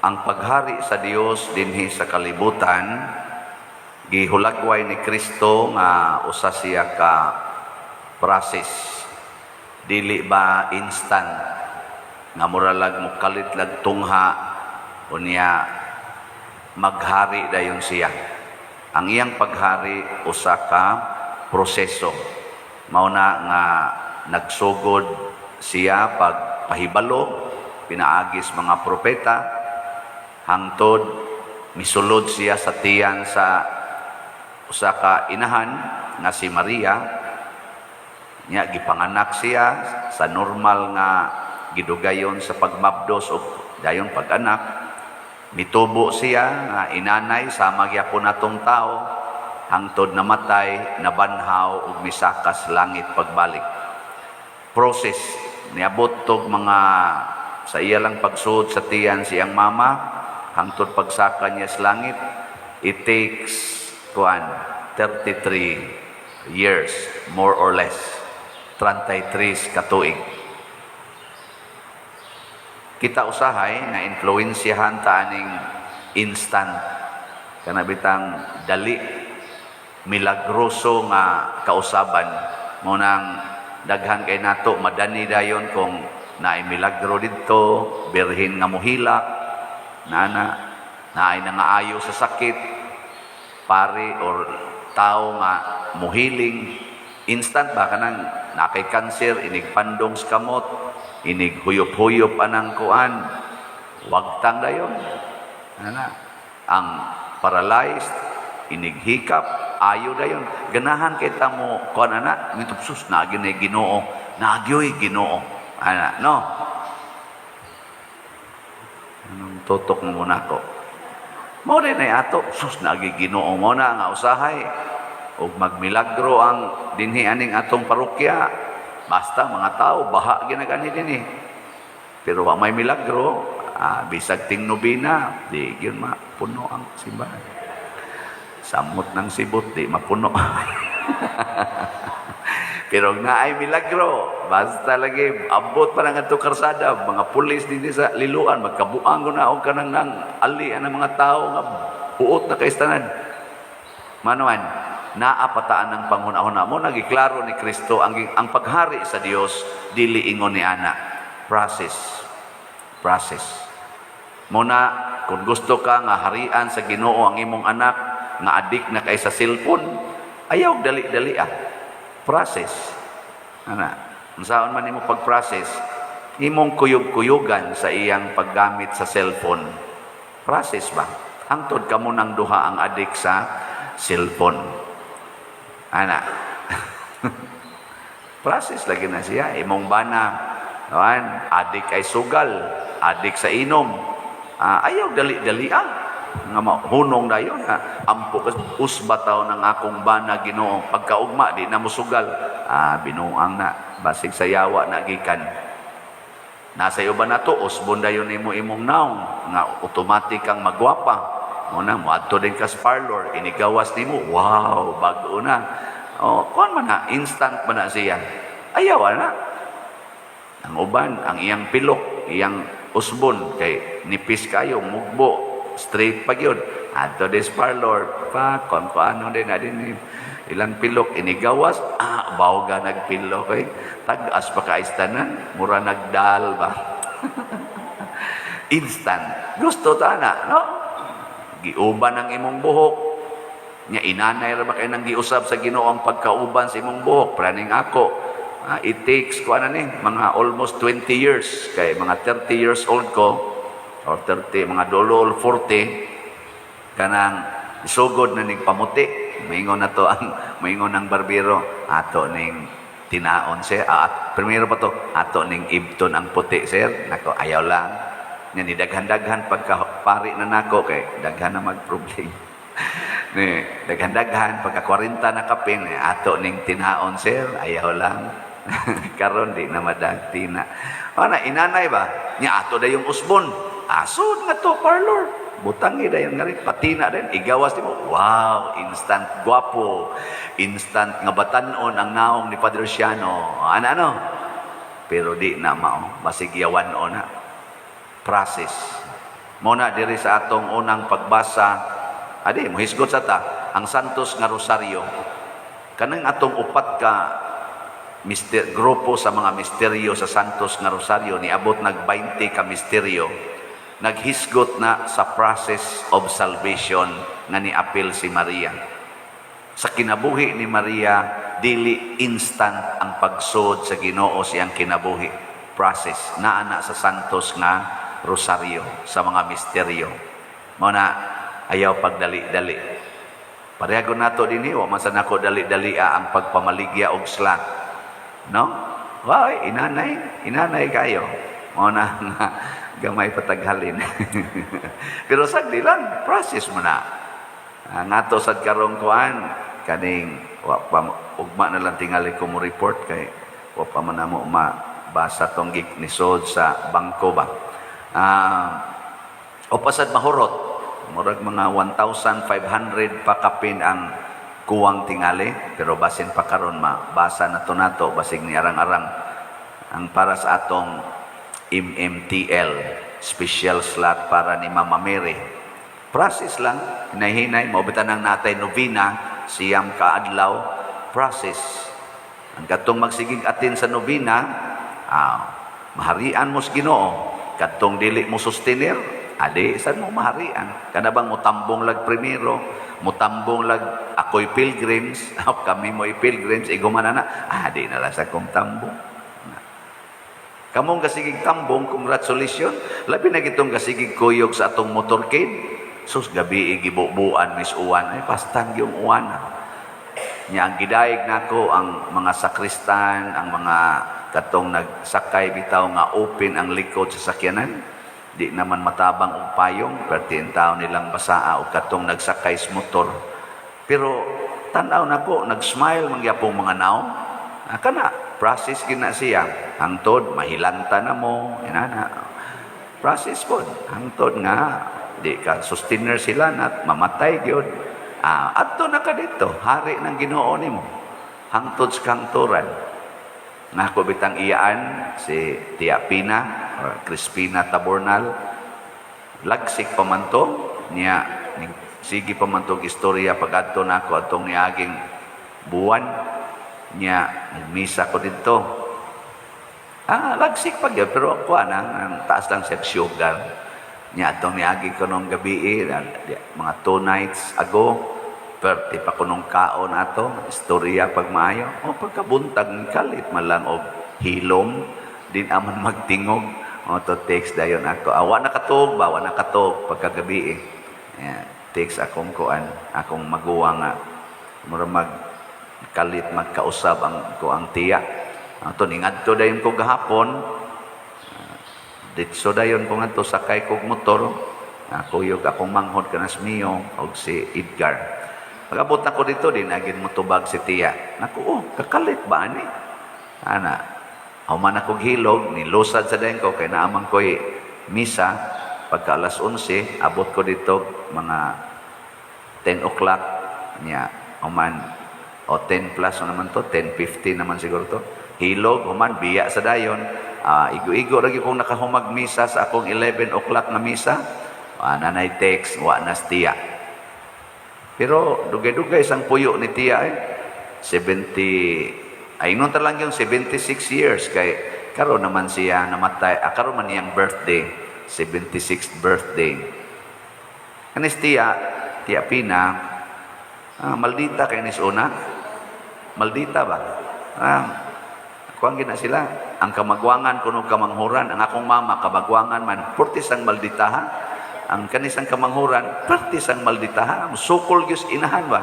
Ang paghari sa Dios dinhi sa kalibutan, gihulagway ni Kristo nga usa siya ka process. Dili ba instant nga muralag mokalit lag tungha, unya maghari dayon siya. Ang iyang paghari usa ka proseso. Mao na nga nagsugod siya pagpahibalo pinaagis mga propeta hangtod misulod siya sa tiyan sa usa ka inahan nga si Maria. Nya gipanganak siya sa normal nga gidugayon sa pagmabdos o dayon pag-anak. Mitubo siya nga inanay sama gyapon natong tao hangtod namatay, nabanhaw ug misaka sa langit pagbalik. Process. Niabot tog mga sa iya lang pagsuod sa tiyan siyang mama hangtod pagsaka niya sa langit, it takes kuan 33 years, more or less 33 katuig. Kita usahay na influensyahan ta aning instant, kana bitang dali, milagroso nga kausaban. Mo nang daghan kay nato madani dayon kung naay milagro didto, birhen nga mohilak nana, naay nangaayo sa sakit, pari or tao nga muhiling instant ba, kanang nakay cancer, inig pandong sa kamot, inig huyop-huyop anang kuan, wagtang dayon ana, ang paralyzed inig hikap, ayo dayon. Ganahan kay ta mo kuan ana, ngitop sus, naagi na Ginoo, naagyoy Ginoo ana, no? Anong tutok mo muna ko? Mao din ay ato, sus, naagi Ginoo. Mo na nga usahay ug magmilagro ang dinhi aning atong parokya, basta mga tao baha ginaganhi dinhi. Pero wa may milagro, bisag ting nobina, di gyud mapuno ang simbahan. Samot ng sibot, di mapuno. Pero naay milagro, basta lagi abot pa ng ato karsada, mga pulis dinhi sa Liloan, magkabuang ko na og kanang nang ali ang mga tao nga buot na kay tanan. Manuan, naa pataan ng panghuna-huna mo, nagiklaro ni Kristo ang paghari sa Dios dili ingon ni ana. Process. Process. Muna, kung gusto ka nga harian sa Ginoo ang imong anak nga adik na kay sa cellphone, ayaw dali-dali ah. Process. Ana, unsaon man nimo pag-process, imong kuyog-kuyugan sa iyang paggamit sa cellphone. Process ba? Hangtod kamo nang duha ang adik sa cellphone. Ana. Process lagi na siya. Imong bana, kuan, adik ay sugal, adik sa inom. Ayaw dali-dali ah. Nga mahunong dayon ha. Ampo ka usba taw ng akong bana, Ginoo. Pagkaugma di na musugal. Binuang na, basig sa yawa na gikan. Nasa iyo ba na to, usbon dayon nimo imong naong nga automatic kang magwapa. Mo na moadto din ka sa parlor, inigawas nimo, wow, bag-o na. Oh, kuan man na, instant man na siya. Ayaw na. Ang uban, ang iyang pilok, iyang usbon kay nipis kayo, mugbo, straight pa gyud. Adto des parlor, pa kon ko ano din na din ilang pilok inigawas, bawga nagpilok kay tag-as pa kaistanan, mura nagdal ba. Instant. Gusto ta na, no? Giuban ang imong buhok. Nya inanay ra ba kay nang giusab sa Ginoo ang pagkauban sa imong buhok? Praning ako. It takes ko ano ni mga almost 20 years, kay mga 30 years old ko or 30, mga dolol 40, kanang sugod na ning pamuti. Maingon na to ang maingon ng barbero, ato ning tinaon sir. Primero pa to, ato ning ibton ang puti, sir. Nako, ayaw lang. Nya ni daghan-daghan, pagka pari na nako kay daghan na magproblema. Ni daghan-daghan, pagka 40 na kapin, ato ning tinaon, sir, ayaw lang. Karon di na madagtina. Ana, inanay ba? Nya ato dayong usbon. Asod nga to parlor. Butang dayon nga rin, patina din, igawas nimo. Wow, instant gwapo. Instant nga batanon ang naong ni Padre Luciano. Ano ano? Pero di na mao, basig yawan o na. Process. Mao na diri sa atong unang pagbasa, adi mohisgot sa ta ang Santos nga Rosaryo. Kanang atong upat ka grupo sa mga misteryo sa Santos nga Rosaryo, niabot nag 20 ka misteryo, naghisgot na sa process of salvation nga niapil si Maria. Sa kinabuhi ni Maria, dili instant ang pagsud sa Ginoo sa iyang kinabuhi. Process naa na sa Santos nga Rosaryo sa mga misteryo. Mao na ayaw pagdali-dali. Parehago nato dinhi, wa man sa nako dali-dali ang pagpamaligya og slot. No? Why, inanay, inanay kayo. Mao na nga gamay pataghalin. Pero sagdi lang, process mo na. Ang ato sad karong kuan kaning wa pa, ugma na lang tingali ko mo report kay wa pa man namo mabasa tong gik nisod sa bangko ba. O pasad mahurot, murag mga 1,500 pa kapin ang kuwang tingali, pero basin pa karon mabasa na to nato, basig ni arang-arang ang para sa atong MMTL special slot para ni Mama Mary. Process lang, hinay-hinay mo bitan ang natay novena 9 ka adlaw, process. Ang katong magsigig atin sa novena, maharian mo sa Ginoo. Katong dili mo sustenir, adi sad mo maharian. Kana bang mutambong lag primero, mutambong lag ako'y pilgrims, kami mo'y pilgrims, iguman na na, di na lang sa kong tambong. Kamong kasigig tambong, congratulations. Labi na gitong kasigig kuyog sa atong motorcade. Sus, gabi gibubuan mis uwan. Ay, pastan yung uwan. Nya ang gidayeg nako ang mga sakristan, ang mga katong nagsakay bitaw nga open ang likod sa sakyanan. Di naman matabang og payong, perti ang tao nilang basaa og katong nagsakay sa motor. Pero tan-aw nako, nag-smile man gyapong mga naong. Kana process gina siya. Hangtod mahilanta na mo, inana. Process pod. Hangtod nga di ka sustainer sila na mamatay gyud. Adto na ka dito, hari ng Ginoo nimo. Hangtod sa kangturan. Nako bitang iyaan si Tia Pina or Crispina Tabornal. Lagsik pa man to niya, sige pa man tong istorya pagadto nako atong niaging buwan niya, nagmisa ko didto. Lagsik pa gyud, pero kuha na ang taas lang sa sugar niya atong niagi ko nung gabi, mga 2 nights ago. Perti pa kunong kaon ato, istorya pag maayo. O pagkabuntag, kalit man lang og hilom, din aman magtingog. O to text dayon ako. Awa nakatuog ba? Wa nakatuog pagkagabi eh. Yeah, text akong kuan, akong maguwang nga mura mag kalit magkausab ang ko ang tiya. Ato ningadto dayon ko gahapon. Ditso dayon ko ngadto, sakay kog motor. Kuyog akong manghod kanas Mio og si Edgar. Pag-abot ako dito, di nagin mo tubag si tiya. Naku, oh, kakalit ba ani? Ana, human ako hilog, nilusad sa dayon ko, kay naamang ko'y misa, pagka alas 11, abot ko dito mga 10 o'clock niya, human, o 10 plus na naman to, 10:50 naman siguro to. Hilog, human, biya sa dayon. Igo-igo lagi kong nakahumag misa sa akong 11 o'clock na misa. Nanay text, wa na tiya. Pero dugay-dugay isang puyo ni tiya eh. 70, ay ingon ta lang yung 76 years kay karon naman siya namatay, karon man niyang birthday, 76th birthday. Kanis tiya, Tiya Pina, maldita kay nis una. Maldita ba? Kuan gina sila. Ang kamagwangan kuno kamanghuran, ang akong mama kamagwangan man, pertis ang malditaha. Ang kanisang kamanghuran, pertis ang malditaha. Sukol gyud inahan ba?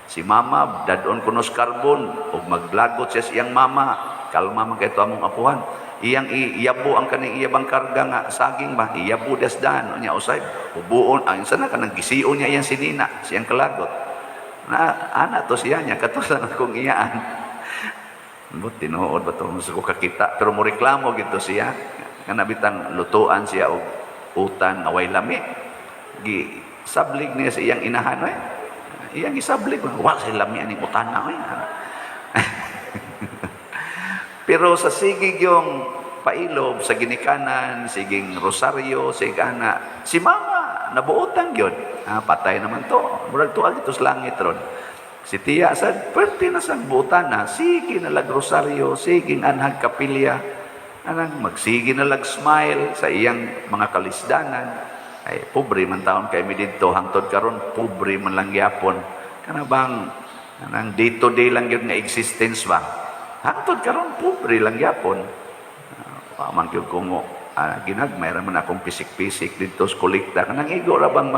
Si mama, dadon kuno sa karbon, ug maglagot siya sa iyang mama. Kalma man kay to among apuhan. Iyang iyabo ang kaning iyabang karga nga saging ba, iyabo dasdan nya usay. Ubuon ang sana kanang gision niya iyang sinina, siyang kalagot. Na ana to siya niya katusan akong iyaan. But tinuod ba to sa ko kakita, pero mo reklamo gito siya kana bitang lutuan siya og utan nga way lami. Gi sablig niya sa iyang inahan oy. Iyang isablig, wa say lami aning utana oy. Pero sa sigig yung Pailob sa ginikanan, siging rosaryo, sige ana. Si mama, nabuotan gyud. Ah, patay naman to. Murag tuag ito sa langit ron. Si tiya sad, pwerte na sang buotan na. Sige na lag rosaryo, sige anhag kapilya. Anang magsige na lag smile sa iyang mga kalisdanan. Ay, pobre man taon kay mi didto hangtod karon, pobre man lang gyapon. Kana bang anang day to day lang gyud nga existence ba? Hangtod karon pobre lang gyapon. Wa man gyud ko mo ginagmay ra man akong pisik-pisik didto sa kolekta, kanang igo ra bang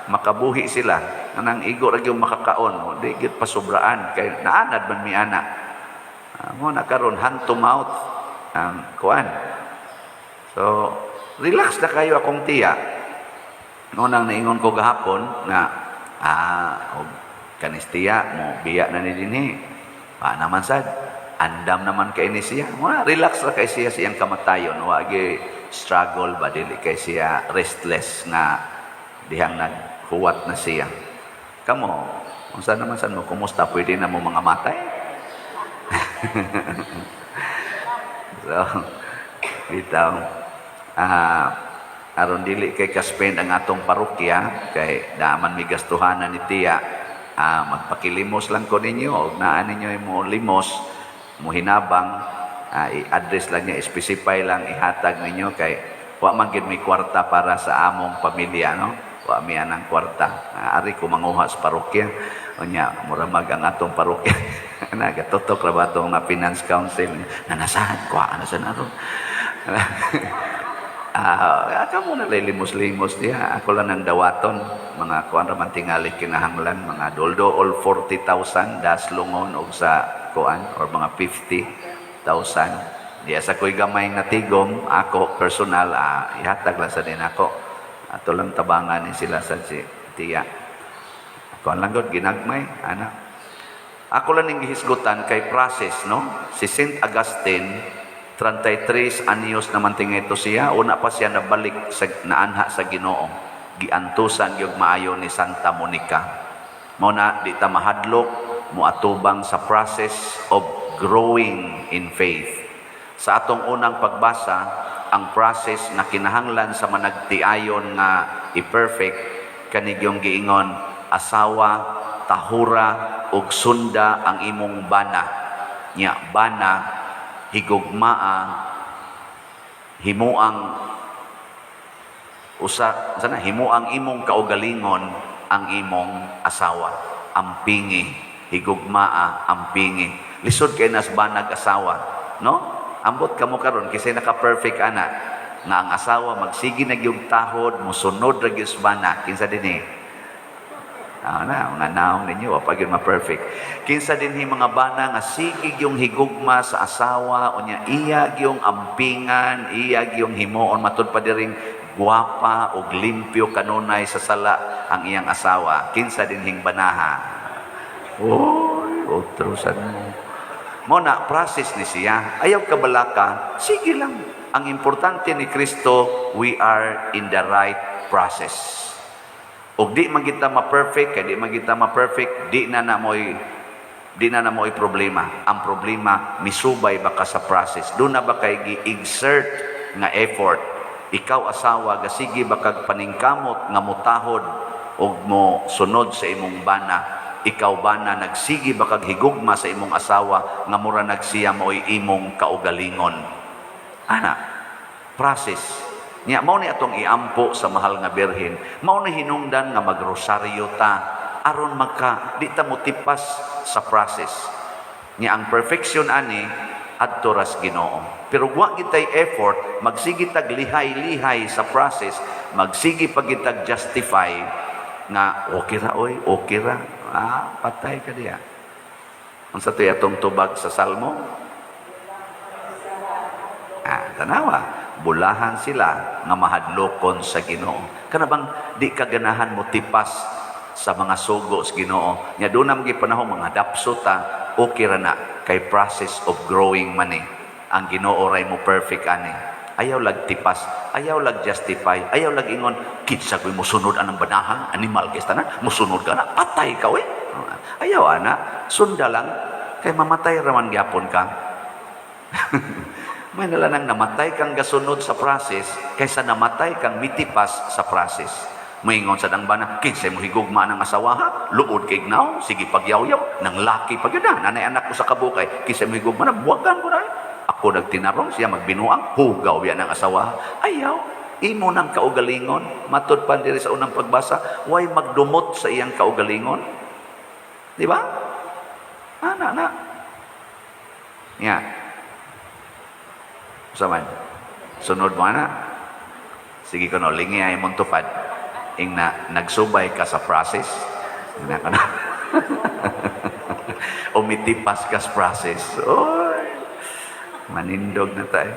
makabuhi sila, kanang igo ra gyud makakaon. O, di gyud pasobraan kay naanad man mi ana. Mo na karon, hand to mouth ang kuan. So relax na kayo akong tiya. No nang naingon ko gahapon nga og kanis tiya mo biya na ni dinhi. Pa naman sad andam naman kay ni siya. Wa relax ra kay siya sa iyang kamatayon, wa gi struggle ba, dili kay siya restless nga dihang naghuwat na siya. Kamo, unsa naman san mo, kumusta, pwede na mo mga matay? So bitaw, aron dili kay ka-spend ang atong parokya kay daman mi gastuhanan ni tiya, magpakilimos lang ko ninyo og naa ninyo mo limos mo hinabang, i-address lang niya, specify lang ihatag ninyo kay wa man gid mi kwarta para sa among pamilya, no? Wa mi anang kwarta. Ari ko manguha sa parokya. Unya mura mag ang atong parokya nagatutok ra ba atong nga finance council na nasahan ko ana sa naron. Kamo na lay limos-limos diha. Ako lang ang dawaton. Mga kuan ra man tingali kinahanglan, mga doldo all 40,000 daslungon og sa kuan or mga 50,000. Diya sa ko'y gamay nga tigom, ako personal, ihatag lang sa din ako. Ato lang tabangan ni sila sa si tiya. Kuan lang gud ginagmay, ana. Ako lang ning gihisgutan kay process, no? Si Saint Augustine, 33 anyos naman tingay ito siya. Una pa siya nabalik sa naanha sa Ginoo. Giantusan gyud maayo ni Santa Monica. Mao na di ta mahadlok moatubang sa process of growing in faith. Sa atong unang pagbasa, ang process na kinahanglan sa managtiayon nga i-perfect kanigyong giingon, "Asawa, tahura ug sunda ang imong bana." Nya bana, higugmaa himuang usa sana, himuang imong kaugalingon ang imong asawa, ampingi, higugmaa, ampingi. Lisod kay nas banag asawa, no? Ambot kamo karon, kisay naka-perfect ana nga ang asawa magsige na gyud tahod, mosunod ra gyud sa bana? Kinsa dinhi? Na, mga naong ninyo, wa pa gyud ma-perfect. Kinsa dinhi mga bana nga sige yung higugma sa asawa, unya iya gyung ampingan, iya gyung himuon matud pa diring gwapa ug limpyo kanunay sa sala ang iyang asawa? Kinsa dinhing banaha? Oy, otro sad mo. Mo na process ni siya. Ayaw kabalaka, sige lang. Ang importante ni Kristo, we are in the right process. Ug di man kita ma-perfect, kay di man kita ma-perfect, di na na mo'y problema. Ang problema, misubay ba ka sa process? Doon na ba kay gi-exert nga effort? Ikaw asawa, gasige ba kag paningkamot nga mutahod ug mo sunod sa imong bana? Ikaw bana, nagsige ba kag higugma sa imong asawa nga mura nagsiya mo'y imong kaugalingon? Ana, process. Nya mao ni atong iampo sa mahal nga Birhen. Mao ni hinungdan nga magrosaryo ta aron magka di ta motipas sa process. Nya ang perfection ani adto ras Ginoo. Pero wa gitay effort, magsige tag lihay-lihay sa process, magsige pa gitag justify nga okay ra oy, okay ra. Patay ka diya. Unsa to'y atong tubag sa Salmo? Tanawa. Bulahan sila nga mahadlokon sa Ginoo. Kana bang di ka ganahan mo tipas sa mga sugo sa Ginoo? Nya doon na panahon mga dapso ta, okay ra na kay process of growing man eh. Ang Ginoo ray mo perfect ani. Ayaw lag tipas, ayaw lag justify, ayaw lag ingon, "Kinsa ko'y musunod anang banahan, animal kay tanan, musunod ka na, patay ka we." Ayaw ana, sunda lang, kay mamatay raman gyapon ka. May nala nang namatay kang gasunod sa process kaysa namatay kang mitipas sa process. Moingon sa dang bana, "Kinsay mo higugma ng asawa, ha? Luod kay gnaw, sige pagyaw-yaw, nang laki pag yun na, nanay anak ko sa kabukay, kinsay mo higugma na, buwagan ko na. Ako nagtinarong, siya magbinuang, hugaw yan ang asawa." Ayaw, imo nang kaugalingon, matud pa diri sa unang pagbasa, way magdumot sa iyang kaugalingon. Di ba? Ana na. Ya. Usa man. Sunod mo na. Sige kuno, lingi ay mong tupad. Ing na, nagsubay ka sa process. Ing na ka na. Umitipas ka sa process. Oy, manindog na tayo.